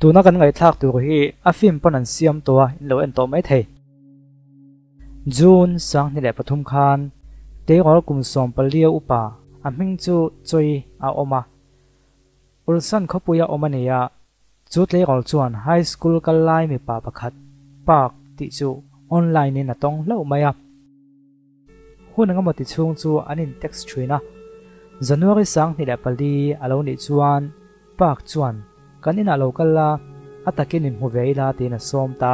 Tuna kan ngaihthlak tur hi a film pawn an siam tawh a, in lo en tawh mai thei. June 2003 khan tleirawl kum 14 a upa a hming chu Choi a awm a. Ulsan khawpuia awm a ni a, chu tleirawl chuan high school kal lai mipa pakhat Park tih chu online in a tawng hlauh mai a. Hun engemaw ti chhung chu an in text thin a, January 2004 a lo nih chuan Park chuan kan inah lo kal la, a takin inhmu ve ila tiin a sawm ta.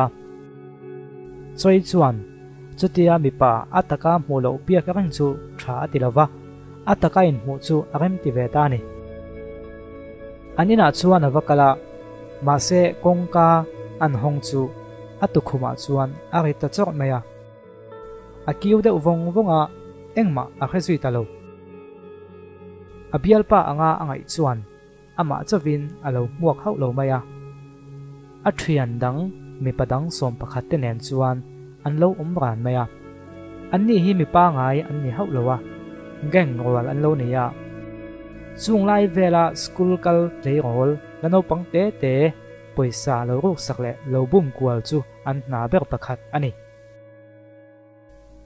Choi chuan chutia mipa a taka hmuh loh biak reng chu tha a ti lo va, a taka inhmuh chu a rem ti ve ta a ni. An inah chuan a va kal a, mahse kawngka an hawng chu a tukhumah chuan a ri ta chawrh mai a. A kiu deuh vawng vawng a, engmah a hre zui ta lo. A bialpa anga a ngaih chuan amah chauhin a lo hmuak hauh lo mai a. A thian dang mipa dang 11 te nen chuan an lo awm ran mai a. Anni hi mipa ngai an ni hauh lo a, gang rual an lo ni a. Chung lai vela school kal tleirawl la naupang te te pawisa lo ruksak leh lo bum kual chu an hna ber pakhat a ni.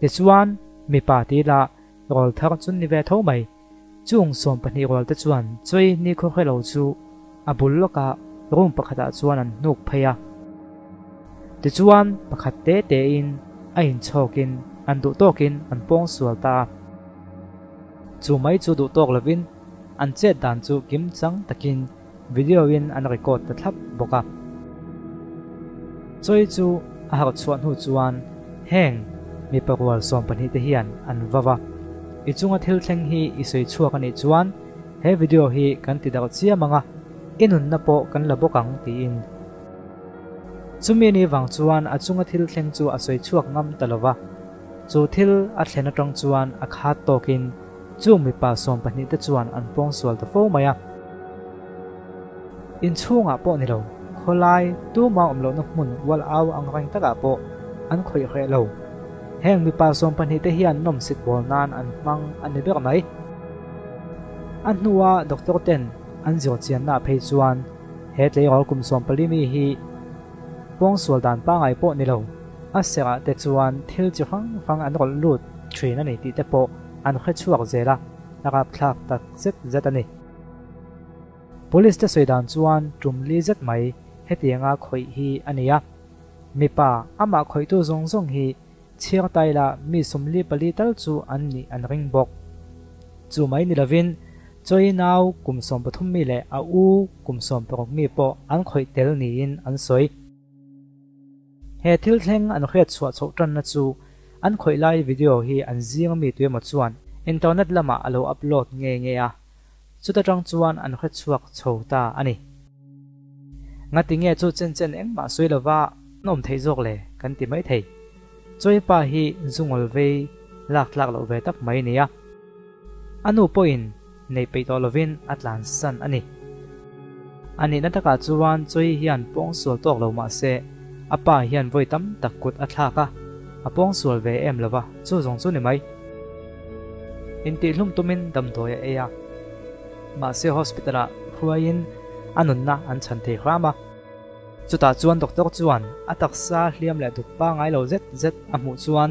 Tichuan, mipa ti la rawl thar chu ni ve tho mai. Chung 12 rual te chuan Choi ni khaw hre lo chu a bul lawkah room pakhatah chuan an hnuk phei a. Tichuan, pakhat te tein a inchhawkin an duh tawkin an pawng sual ta a. Chu mai chu duh tawk lovin an chet dan chu kim chang takin video in an record ta thlap bawk a. Choi chu a harh chhuah hnu chuan heng mipa rual 12 te hian an vaw a. I chunga thil thleng hi i sawi chhuak a nih chuan he video hi kan ti darh chiam ang a, i nunna pawh kan la bawk ang tiin. Chumi ni vang chuan a chunga thil thleng chu a sawi chhuak ngam ta lo va. Chu thil a thlen atang chuan a khat tawkin chung mipa 12 te chuan an pawng sual ta fo mai a. In chhungah pawh ni lo, khawlai tuma awm lohna hmun ual au ang reng takah pawh an khawih hreh lo. Heng mipa 12 te hian nawm sit bawl nan an hmang a ni ber mai. A hnua doctor ten an zir chianna phei chuan he tleirawl kum 14 mi hi pawng sual dan pangai pawh ni lo. A serah te chuan thil chi hrang hrang an rawlh lut thin a ni tih te pawh an hre chhuak zel a, a rapthlak tak zet zet a ni. Police te sawi dan chuan tum li zet mai hetianga khawih hi a ni a. Mipa amah khawihtu zawng zawng hi chhiar taila mi 44 tal chu an nih an ring bawk. Chu mai ni lovin Choi nau kum 13 mi leh a u kum 16 mi pawh an khawih tel niin an sawi. He thil thleng an hriat chhuah chhoh tanna chu an khawih lai video hi an zing mi tuemaw chuan internet lamah a lo upload nge nge a. Chuta tang chuan an hre chhuak chho ta a ni. Ngati nge chu chen chen engmah sawi lova an awm theih zawk le kan ti mai thei. Choi pa hi zungawlh vei lak tlak loh ve tak mai ni a. A nu pawhin nei peih tawh lovin a tlan san a ni. Ani na takah chuan Choi hian pawng sual tawk lo mah se a pa hian vawi tam tak kut a thlak a, a pawng sual ve em lova chu zawng chu ni mai. In tih hlum tumin damdawi a ei a. Mahse hospitalah hruaiin a nunna an chhan thei hram a. Chutah chuan doctor chuan a taksa hliam leh duk pa ngai lo zet zet a hmuh chuan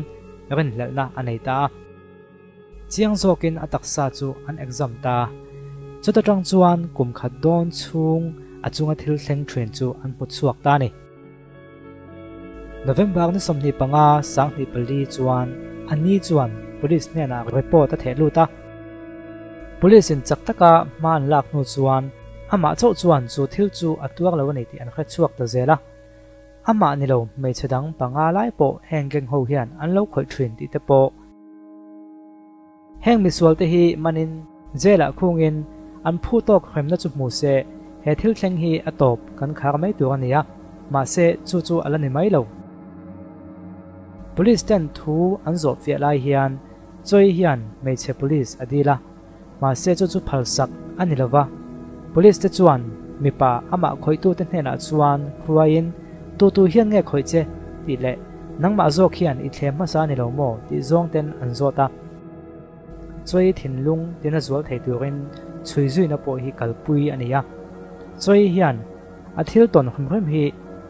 rin hlelhna a nei ta a. Chiang zawkin a taksa chu an exam ta. Chuta tang chuan kum khat dawn chhung a chunga thil thleng thin chu an hmu chhuak ta ni. November ni 25 2004 chuan ani chuan police hnenah report a theh lut a. Police in chak taka hma an lak hnu chuan amah chauh chuan chu thil chu a tuar lo ani tih an hre chhuak ta zel a. Amah ni lo hmeichhe dang panga lai pawh heng gang ho hian an lo khawih thin tih te pawh. Heng misual te hi manin jail-ah khungin an phu tawk hremna chu hmu se he thil thleng hi a tawp kan khar mai tur a ni a, mahse chu chu a la ni mai lo. Police ten thu an zawh fiah lai hian Choi hian hmeichhe police a dil a, mahse chu chu phalsak a ni lova. Police te chuan mipa amah khawihtu te hnenah chuan hruaiin tu tu hian nge khawih che tih leh nangmah zawk hian i thlem hmasa ni lo maw tih zawng ten an zawt a. Choi thinlung tina zual thei turin chhui zuina pawh hi kalpui a ni a. Choi hian A thil tawn hrim hrim hi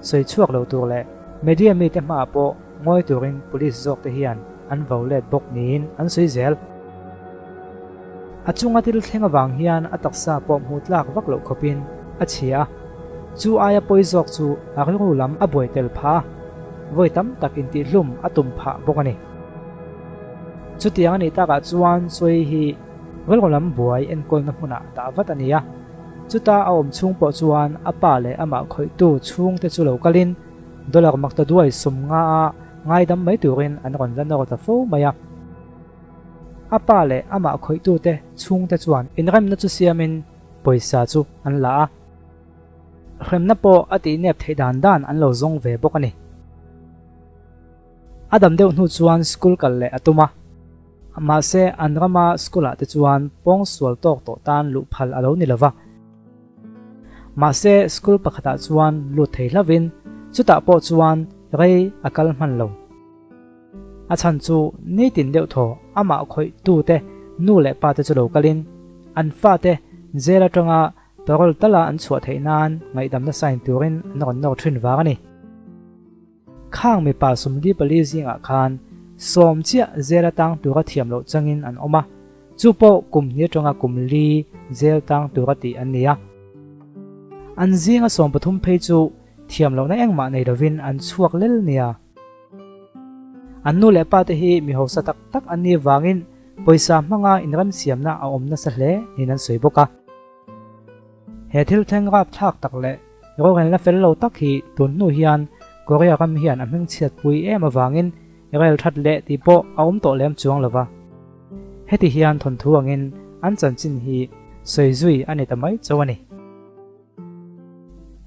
sawi chhuak lo tur leh media mite hmaah pawh ngawi turin police zawk te hian an vo let bawk niin an sawi zel. A chunga thil thleng avang hian a taksa pawh hmuh tlak vak loh khawpin a chhia a, chu aia pawi zawk chu a rilru lam a buai tel phah a, vawi tam tak intihhlum a tum phah bawk a ni. Chutiang a nih takah chuan Choi hi rilru lam buai enkawlna hmunah dah vat a ni a, chuta a awm chhung pawh chuan a pa leh amah khawihtu chhungte chu lo kalin dollar makta duai 50 a ngaidam mai turin an rawn la nawr ta fo mai a. A pa leh amah khawihtute chhungte chuan inremna chu siamin pawisa chu an la a, hremna pawh a tihnep theih dan dan an lo zawng ve bawk a ni. A dam deuh hnu chuan school kal leh a tum a, mahse an rama school ah te chuan pawngsual tawk tawh tan luh phal a lo ni lova. Mahse school pakhatah chuan lut thei hlavin chutah pawh chuan rei a kal hman lo. A chhan chu nitin deuh thaw amah khawih tute nu leh pa te chu lo kalin an fate jail atanga parole tala an chhuah theih nan ngaihdamna sign turin an rawn nawr thin vang a ni. Khang mipa 44 zingah khan 10 chiah jail atang tura thiam loh changin an awm a, chu pawh kum hnih atanga kum li jail tang tura tih an ni a. An zinga 13 phei chu thiam lohna engmah nei lovin an chhuak lel nia. An nu leh pa te hi mi hausa tak tak an nih vangin pawisa hmanga inremsiamna a awm nasa hle niin an sawi bawk a. He thil thleng rapthlak tak leh rorelna fel lo tak hi tun hnu hian Korea ram hian a hmingchhiatpui em avangin rel that leh tih pawh a awm tawh lem chuang lova. Heti hian thawnthu angin an chanchin hi sawi zui a ni ta mai chauh a ni.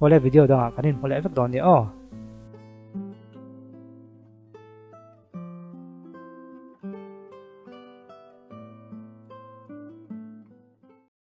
Awle video dangah kan inhmu leh vek dawn nia aw.